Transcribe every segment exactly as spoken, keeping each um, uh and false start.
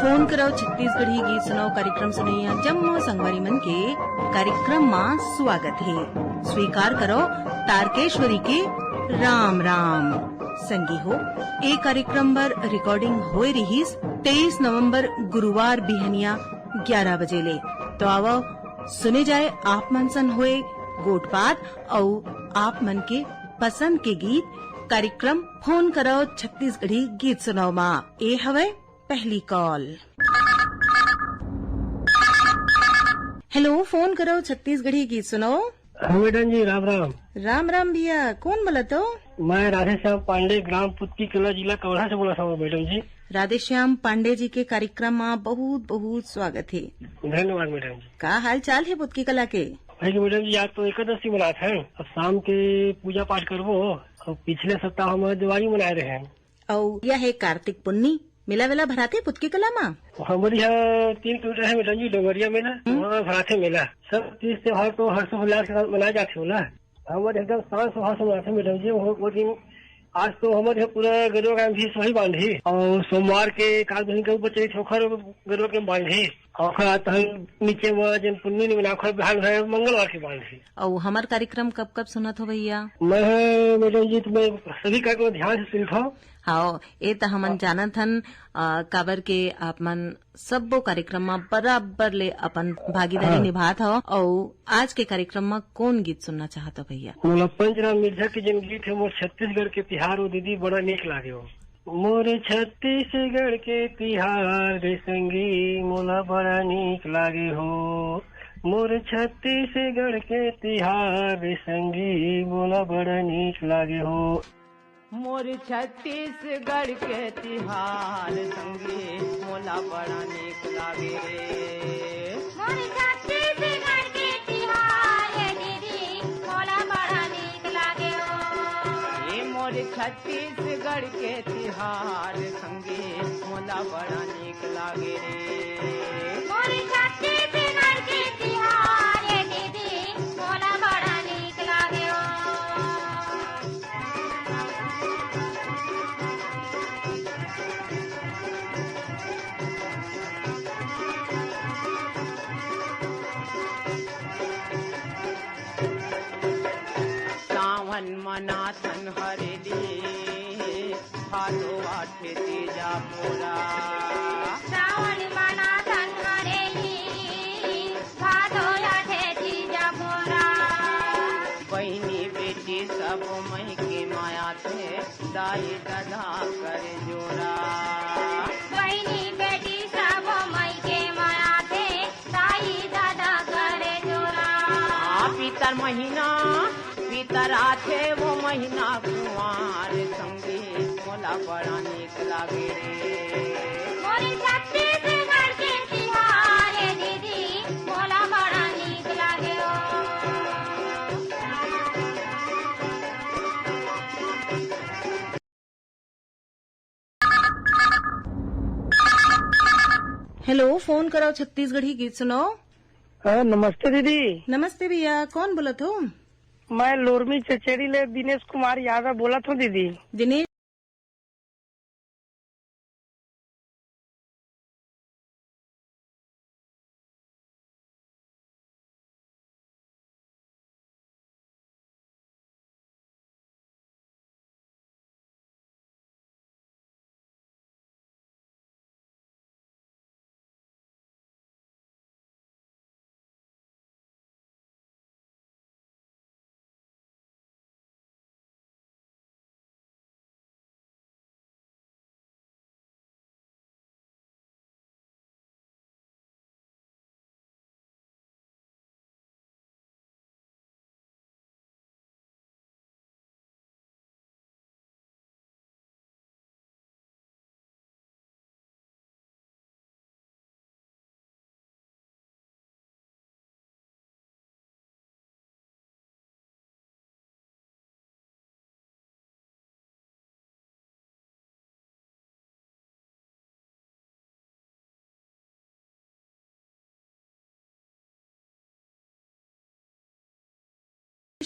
Phone करव छत्तीसगढ़ी गीत सुनव कार्यक्रम सुनइया जम्मो संगवारी मन के कार्यक्रम मा स्वागत हे। स्वीकार करव तारकेश्वरी के राम राम। संगी हो, ए कार्यक्रम बर recording होए रिहिस तेईस नवंबर गुरुवार बिहनिया ग्यारह बजे ले। तो आवव सुने जाए आप मन सन होए गोठ बात अउ आप मन के पसंद के गीत। कार्यक्रम फोन करव छत्तीसगढ़ी गीत सुनव मा। ए हवय पहली कॉल। हेलो, फोन करव छत्तीसगढ़ी गीत सुनव। हाँ मैडम जी, राम राम। राम राम भैया, कौन बोलत हो? मैं राधेश्याम पांडे, ग्राम पुतकी कला, जिला कवर्धा से बोलत हूँ मैडम जी। राधेश्याम पांडे जी के कार्यक्रम मा बहुत बहुत स्वागत हे। धन्यवाद मैडम जी। का हाल चाल हे पुतकी कला के? भाई जी मैडम जी, आज तो एकादशी मनात हे, अब शाम के पूजा पाठ करबो। अब पिछले सप्ताह हम दिवाली मनाए रहे। अउ यह हे कार्तिक पुन्नी, मेला वेला भराथे पुतकी कला मा? हमर यहाँ तीन किलोमीटर हे मैडम जी, डोंगरिया मेला, हम्म। वहाँ भराथे मेला। सब तीज त्योहार तो हर्षोल्लास के साथ मनाए जाथे ओला। हमर एकदम शांत स्वभाव से मनाथे मैडम जी। वो, वो दिन, आज तो हमर यहाँ पूरा गरुआ गाय भी सही बांधी, और सोमवार के एकादशी के ऊपर चली ओखर गरुआ के बांधी, और ओखर आज तहन नीचे में जन पुन्नी नहीं मना, ओखर बिहान भर मंगलवार के बांधी। अउ हमर कार्यक्रम कब कब सुनत हो भैया? मैं मैडम जी, तो मैं सभी कार्यक्रम ध्यान से सुनत हूँ। हाँ, ए त हमन जानत हन, अ, काबर के आप मन सब्बो कार्यक्रम म बराबर ले अपन भागीदारी हाँ। निभात हव। अउ आज के कार्यक्रम म कौन गीत सुनना चाहत हो भैया? मोला पंचराम मिर्जा के जेन गीत हे, मोर छत्तीसगढ़ के तिहार ओ दीदी, बड़ा नीक लागे हो। मोर छत्तीसगढ़ के तिहार रे संगी, मोला बड़ा नीक लागे हो। मोर छत्तीसगढ़ के तिहार रे संगी, मोला बड़ा नीक लागे हो। मोर छत्तीसगढ़ के तिहार संगी, मोला बड़ा नीक लागे रे। मोर छत्तीसगढ़ के तिहार, ए दीदी, मोला बड़ा नीक लागे ओ। ए मोर छत्तीसगढ़ के तिहार संगी, मोला बड़ा नीक लागे रे। मोर छत्तीसगढ़ के तिहार, ए दीदी, मोला बड़ा नीक लागे ओ। सावन मनाथन हरेली, भादो आठे तीजा मोरा। सावन मनाथन हरेली, भादो आठे तीजा मोरा। बहिनी बेटी सब मइके माया थे, दाई ददा कर जोरा। बहिनी बेटी सब मइके माया थे, दाई ददा कर जोरा। आ, पितर महीना, पितर आथे वो महीना कुंवार संगी, मोला बड़ा नीक लागे रे। मोर छत्तीसगढ़ के तिहार ए दीदी, मोला बड़ा नीक लागे ओ। हेलो, फोन करव छत्तीसगढ़ी गीत सुनव। हाँ, नमस्ते दीदी। नमस्ते भैया, कौन बोलत हो? मैं लोरमी चचेरी ले दिनेश कुमार यादव बोलत हूँ दीदी। दिनेश।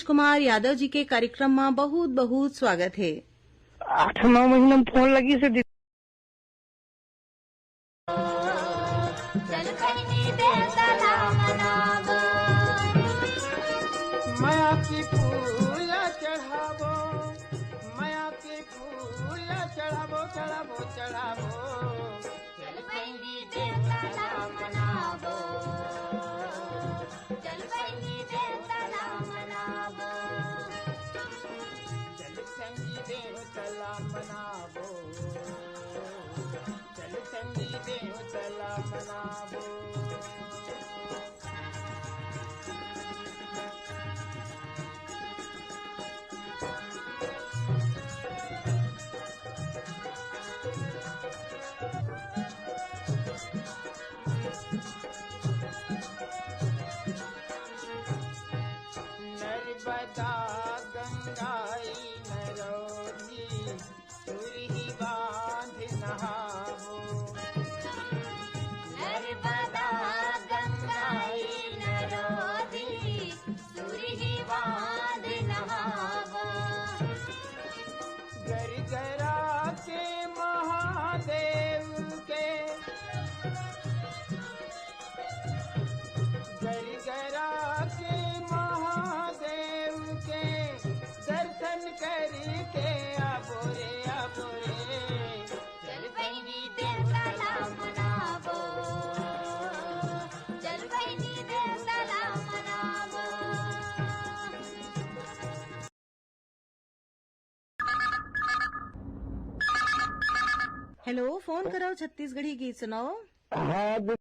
कुमार यादव जी के कार्यक्रम मा बहुत बहुत स्वागत हे। आठ नौ महीना में फोन लगी से दीदी। चल बहिनी देवता ला मनाबो। मया के फूल चढ़ाबो, मया के फूल चढ़ाबो, चढ़ाबो, चढ़ाबो। चल बहिनी देवता ला मनाबो, चल बहिनी देवता ला मनाबो। चल संगी देवता ला मनाबो, चल संगी देवता ला मनाबो। नर्मदा गंगाई नरौनी, सुरही बांध नहाबो। नर्मदा गंगाई नरौनी, सुरही बांध नहाबो। गरगरा के महादेव के, गरगरा के महादेव के दर्शन करके आबो रे, आबो रे। चल बहिनी देवता ला मनाबो, चल बहिनी देवता ला मनाबो। हेलो, फोन कराओ, छत्तीसगढ़ी गीत सुनाओ। हाँ जी,